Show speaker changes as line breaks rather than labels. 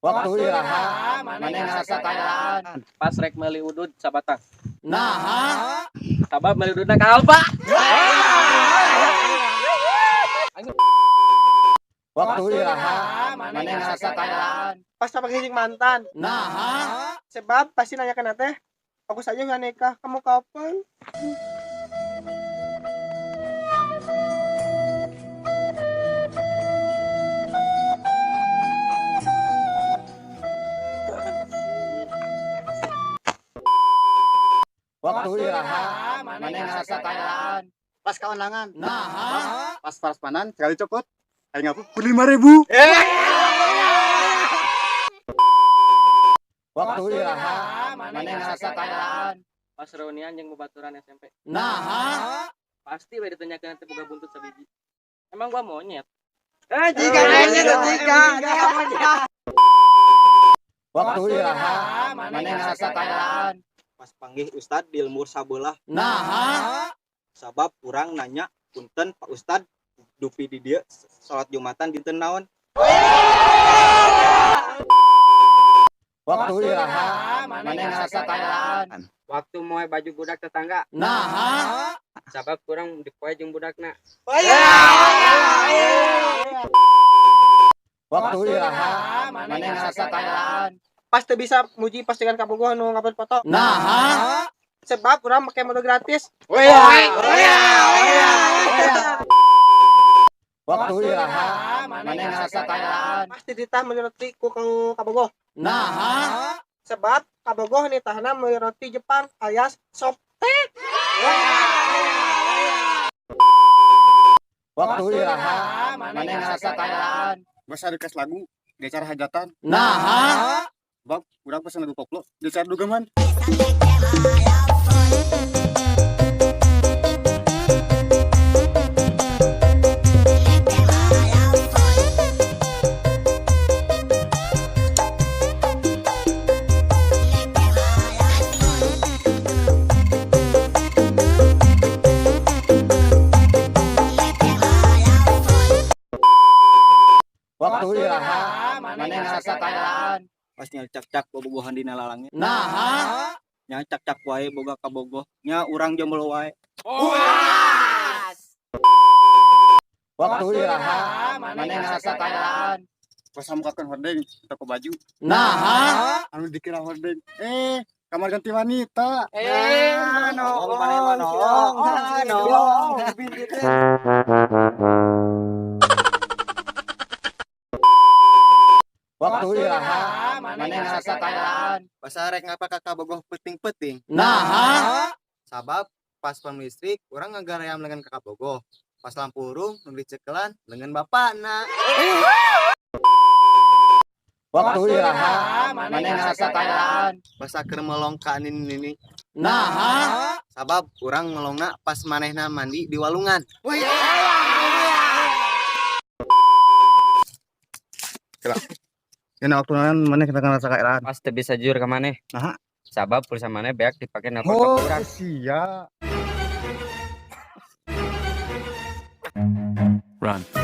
Waktu iraha maneh ngarasa kaelaan?
Pas rek meuli udud sabatang.
Naha?
Sabab meuli ududna ka Alfa.
Waktu iraha maneh ngarasa kaelaan?
Pas papanggih jeung mantan.
Naha?
Sebab pasti nanyakeun teh, aku saja nggak nikah, kamu kapan?
Waktu iraha maneh ngarasa kaelaan?
Pas kaondangan.
Naha?
Pas parasmanan sekali copot. Aing ngapu 5.000.
Waktu iraha maneh ngarasa kaelaan?
Pas reunian jeung babaturan SMP.
Naha?
Pasti we ditanyakeun teh boga buntut sabiji. Emang gua monyet.
Jika jika.
Waktu iraha maneh ngarasa kaelaan?
Pas panggih ustad di lembur sabelah.
Naha?
Sabab urang nanya, punten Pak Ustad, dupi di dieu salat Jumatan dinten naon?
Waktu iraha maneh ngarasa kaelaan?
Waktu moe baju budak tetangga.
Naha?
Sabab kurang dipoe jeung budakna.
Waktu iraha maneh ngarasa kaelaan?
Pas teu bisa muji postingan kabogoh nu ngupload foto.
Naha?
Sebab urang make mode gratis.
Waktu iraha maneh ngarasa kaelaan?
Pasti ditah meuli roti ku kang kabogoh.
Naha?
Sebab kabogoh nitahna meuli roti Jepang alias soptek.
Waktu iraha maneh ngarasa kaelaan?
Basa request lagu di acara hajatan.
Naha?
Bab, urang pesen lagu koplo di acara dugeman.
Waktu iraha maneh ngarasa kaelaan?
Pas nyel cak-cak bobogohan dina lalangnya.
Naha?
Nya cak-cak wae boga kabogoh, nya urang jomblo wae.
Waktu iraha maneh ngarasa kaelaan?
Pas samukakeun hordeng toko baju.
Naha?
Anu dikira hordeng. Kamar ganti wanita.
Noong maneh mah noong.
Noong.
Waktu iraha maneh ngarasa kaelaan?
Pas rek ngapa ka kabogoh peuting-peuting.
Naha?
Sabab pas pam listrik urang ngagaream lengan ka kabogoh. Pas lampu hurung nu dicekelan lengan bapakna.
Waktu iraha maneh ngarasa kaelaan?
Basa keur melong ka nini.
Naha?
Sabab urang melongna pas manehna mandi di walungan.
Dina waktu naon maneh kita ngarasa kaelaan?
Pas teu bisa jujur ka maneh.
Naha?
Sabab pulsa maneh beak dipake nelpon ka
Oh,
urang.
sia.
Run.